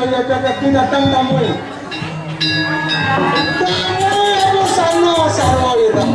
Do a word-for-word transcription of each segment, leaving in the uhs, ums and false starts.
Datang tamu. Tamu busana sarwa ireng.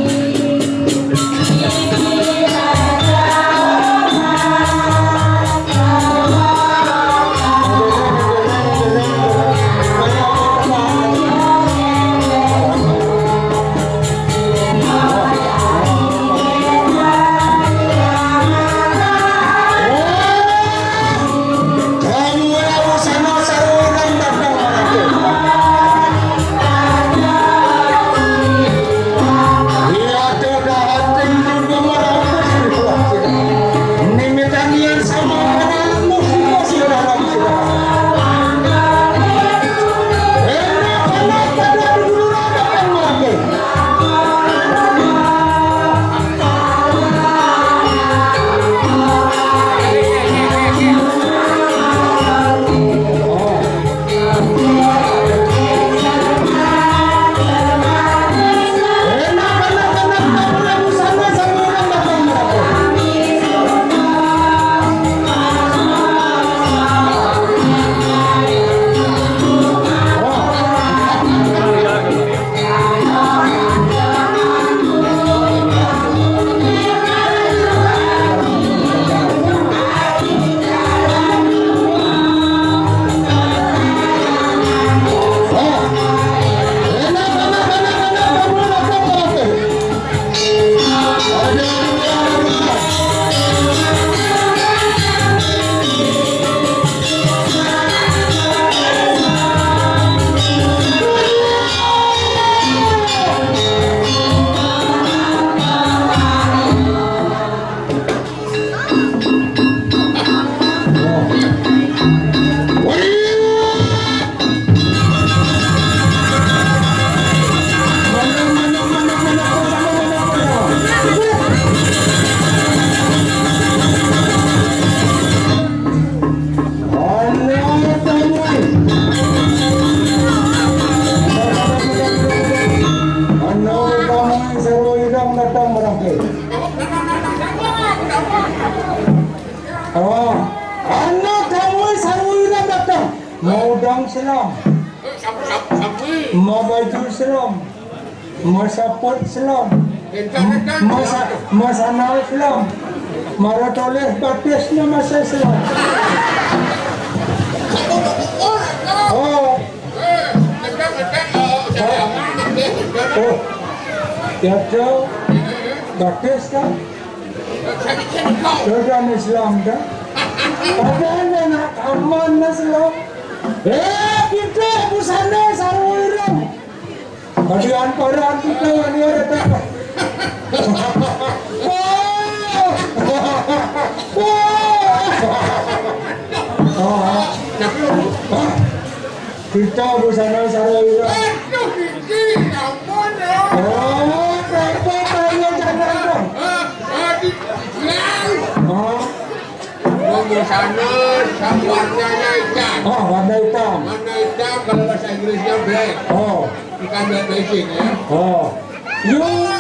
Oh, anak kamu sarwa ireng datang. Maudang selem. Mabaju selem. Masaput selem. Masa, masana selem. Maratoleh batisnya masih selem. Oh. Oh. Ya, batis kan? Sudah Islam kan? Padahal anak aman Islam. Eh, kita busana sarwa ireng. Kalian orang kita ini ada tak? Wah! Wah! Kita busana sarwa ireng. Aduh, iki ampun, ya. Oh, repot aja jangan dong. Ah, ah, di, ah. Wong busana warnanya hitam. Oh, warna hitam. Warna hitam kalau bahasa Inggrisnya black. Oh. Bukan black magic, ya. Oh. Yuk,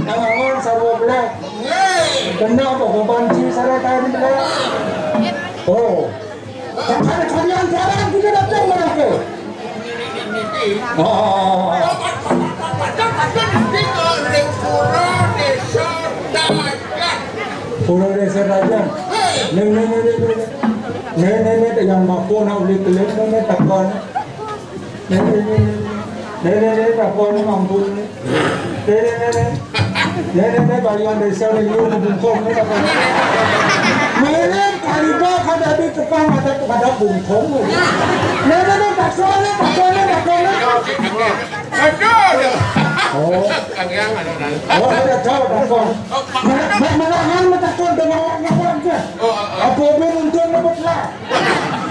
tangan sarwa black. Hei. Kenapa kau banci sarwa kain black? Oh. Kalian sekarang kita datang mereka. Oh. Pura Desa Raja. Nih, nih, nih, nih, nih. Nih, nih, nih, yang mampu nak beli kelir, nih, nih, takon. Nih, nih, nih, nih. Nih, nih, nih, takon, nih, mampu, nih. Nih, nih, nih, nih. Nih, nih, nih, balian desa, nih, lu bungkong, nih, takon. Mirip, kali bah, kada di tukang, ada, ada bungkong, nih. Nih, nih, nih, takon, nih, takon, nih, takon, nih. Aduh. Oh. Kalian ada orang. Oh, ada tahu, takon. Mana, mana, mana, mana takon dengan orang apa aja? Oh, oh, oh. Apa pun untuk dapat lah.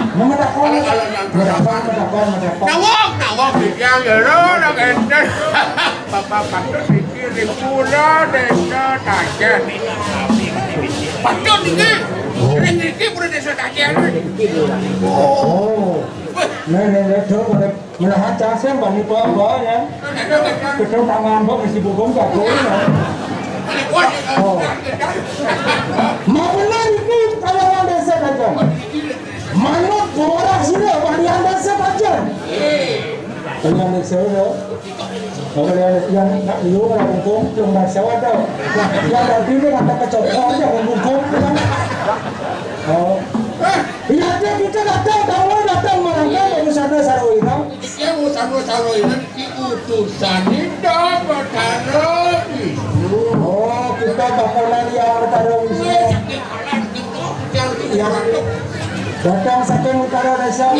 Nama takon? Kalau, kalau yang takon, takon, takon. Nawang, nawang, yang ya lo, nak enten. Bapak patut dikirim pula desa Tajen. Patut ini. Ring iki pura desa Tajen. Oh. Weh. Nih, nih, nih, coba deh. Menahan cacing bani bawa ya. Kedua tangan kok isi bubung gak boleh ya. Oh. Mau benar ini kalau yang desa aja. Manut orang sini bani yang desa Yang nak lu kalau bungkung, belum bahasa ada. Yang tadi ni kata kecokok aja bungkung. Oh. Iya, dia kita datang, tahu datang merangkak, urusannya sarau ini. Iya, urusannya sarau ini, utusan ini dapat taruh di. Oh, kita bakalan yang taruh di. Iya, sakit kalah gitu. Yang datang saking utara desa.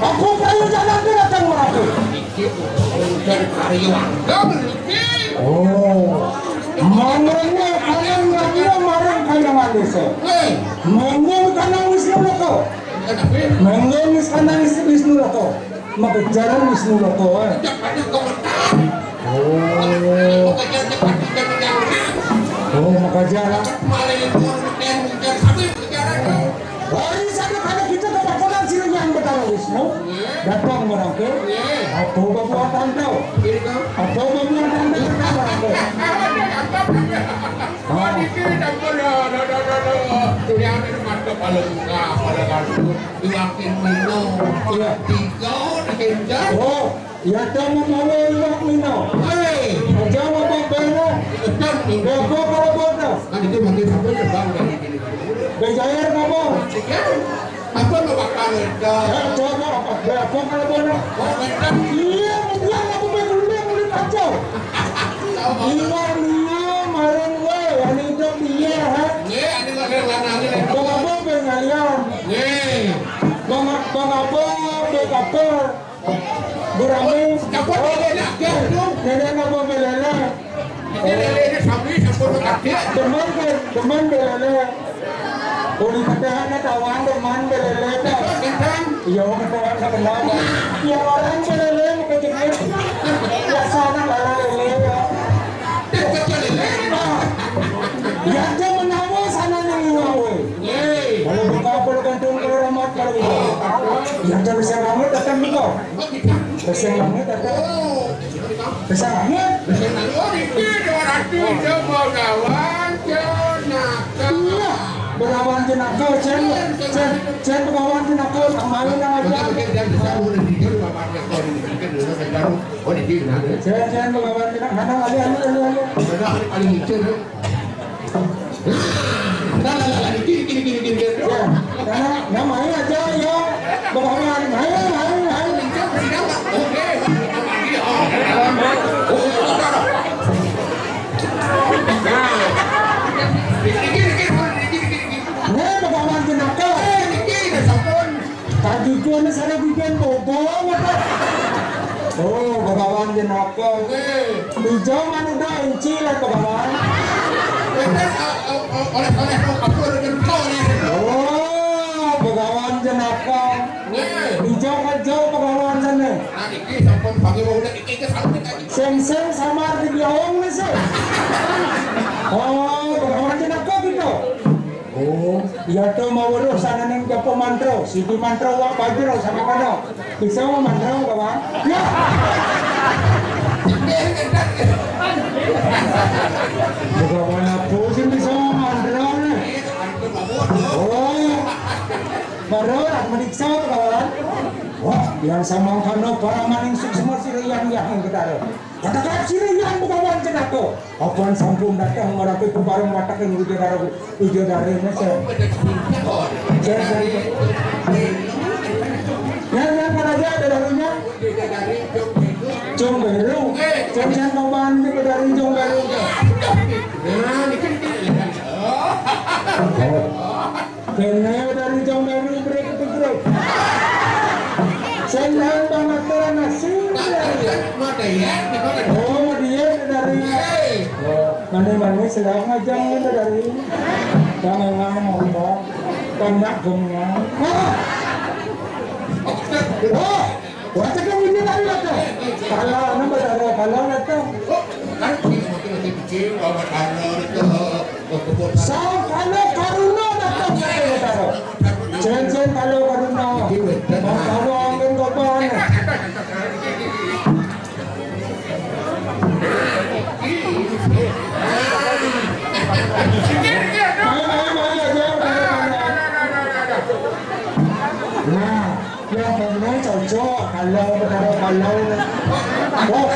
Aku perlu jalan tu datang merangkak. Dari Karyo Angga mriki. Oh. Mangane kanan radio marang Kandangan Desa. Hei. Mangane kanan Wisnu Loka. Kenapa? Mangane kanan Wisnu Loka. Makejaran Wisnu Loka, eh. Tidak pada komentar. Oh. Makejaran cepat tidak menjawab. Oh, makejaran. Malah itu orang yang mengejar. Apa yang mengejar? Hari sana kada kita kepakonan sira yang Betara Wisnu. Datang merangkul. Apa babuatan tau? Apa babuatan tau datang merangkul? Wah, dikit ampun, dah, dah, dah, dah, dah. Sudah ada mata kepala muka, kepala kartu. Iwak mino. Iya. Tiga, dah kejar. Oh. Yata membawa iwak mino. Hei. Aja mabok beno. Betul. Bego kalau bodoh. Kan itu mungkin sampai terbang dari sini. Bejair kamu. Iya. Apa mau bakal itu? Ya, coba apa? Bego kalau bodoh. Oh, betul. Iya, menjual aku main dulu yang udah kacau. Iwak mino, marun gue, yang hidup dia, ha? Iya, ada lagi yang lain. Bang apa pengalian? Iya. Bang, bang apa, bang apa? Gurami. Siapa dia nak? Dia tu. Nenek ngapa belele? Ini lele ini sami, siapa nak dia? Demen ke, demen belele. Uli kata anak tawang demen belele dah. Betul, betul. Iya, kata anak kenal. Ya orang belele muka jengit. Biasa anak lala lele ya. Dia kecil lele. Ah. Ya dia menawa sana ni ngawe. Yeay. Kalau buka apa gantung kalau ramat kalau itu. Ya dia bisa ramat datang juga. Besar banget, Tata. Besar banget. Besar banget. Oh, niki dua ratus, Cen, Bagawan Jenaka. Iya, Bagawan Jenaka, Cen. Cen, Cen, Bagawan Jenaka, kemarin aja. Cen, Cen, Bagawan Jenaka, mana, ali, ali, ali, ali. Mana, ali, ali, kiri, kiri, kiri, kiri, kiri. Ya, karena namanya aja, ya, Bagawan, main, main, main. Nih, Bagawan Jenaka. Tadi tuh anak saya bikin bobo, apa? Oh, Bagawan Jenaka. Hijau mana dah inci lah, Bagawan. Oleh-oleh mau kabur dengan kau nih. Oh, Bagawan Jenaka. Hijau-hijau Bagawan sana. Nah, ini sampun panggil mau udah ini ke samping tadi. Seng-seng samar di biawang ni, seng. Oh, Bagawan Jenaka gitu. Oh, iya tu mau urus sana ning japo mantra, siji mantra wak bajra sama kano. Bisa mau mantra, Bagawan? Ya. Bagawan apa sih bisa mau mantra ni? Oh. Baru lah meriksa tu kawan. Wah, yang sama kano para maning suksma sira yang yang kita ada. Katakan sira yang Bagawan Jenaka. Apan sampun datang marapi ke barang watak yang ujar darah, ujar darah ni saya. Saya, saya. Ya, ya, mana aja ada darunya? Jong Beru. Saya, saya mau bantu ke dari Jong Beru. Nah, ini kan. Oh. Kene dari Jong Beru, break to break. Sendal bang aturan asing. Oh, dia dari. Oh, mana-mana selalu ngajang ini dari. Tangan ngomong, tangan gemang. Ah! Oh! Wah, cakap ini tadi datang. Kalau nama saudara, kalau datang. Kan kita makin makin kecil, bawa tanah itu, bawa kebun. Sang kalau karuna datang, kata saudara. Sen-sen kalau karuna. Bawa angin kopan. Ayo, ayo, ayo, ayo. Nah. Yang benar cocok, kalau perkara kalau. Oh.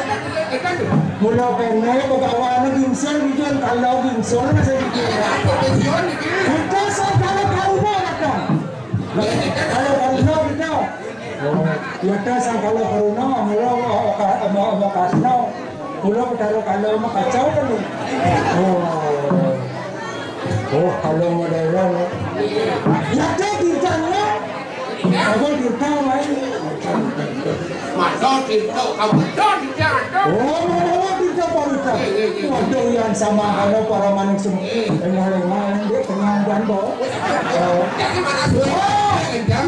Mula kéné pagawané gingsur, gingsur, kalau gingsur masih dikira. Kita sang kalau karuna datang. Kalau karuna kita. Oh, kita sang kalau karuna, mula mau mau mau kasno. Mula kita kalau mau kacau kan. Oh. Oh, kalau model. Ya kita. Aku tirta waé. Masa tirta, kamu tirta, tirta. Oh, mau bawa tirta Pak Tirta. Waduh, yang sama kalau para manusia. Enggak, enggak, dia kenyang dan bawa. Oh. Jadi mana sih? Oh, iya,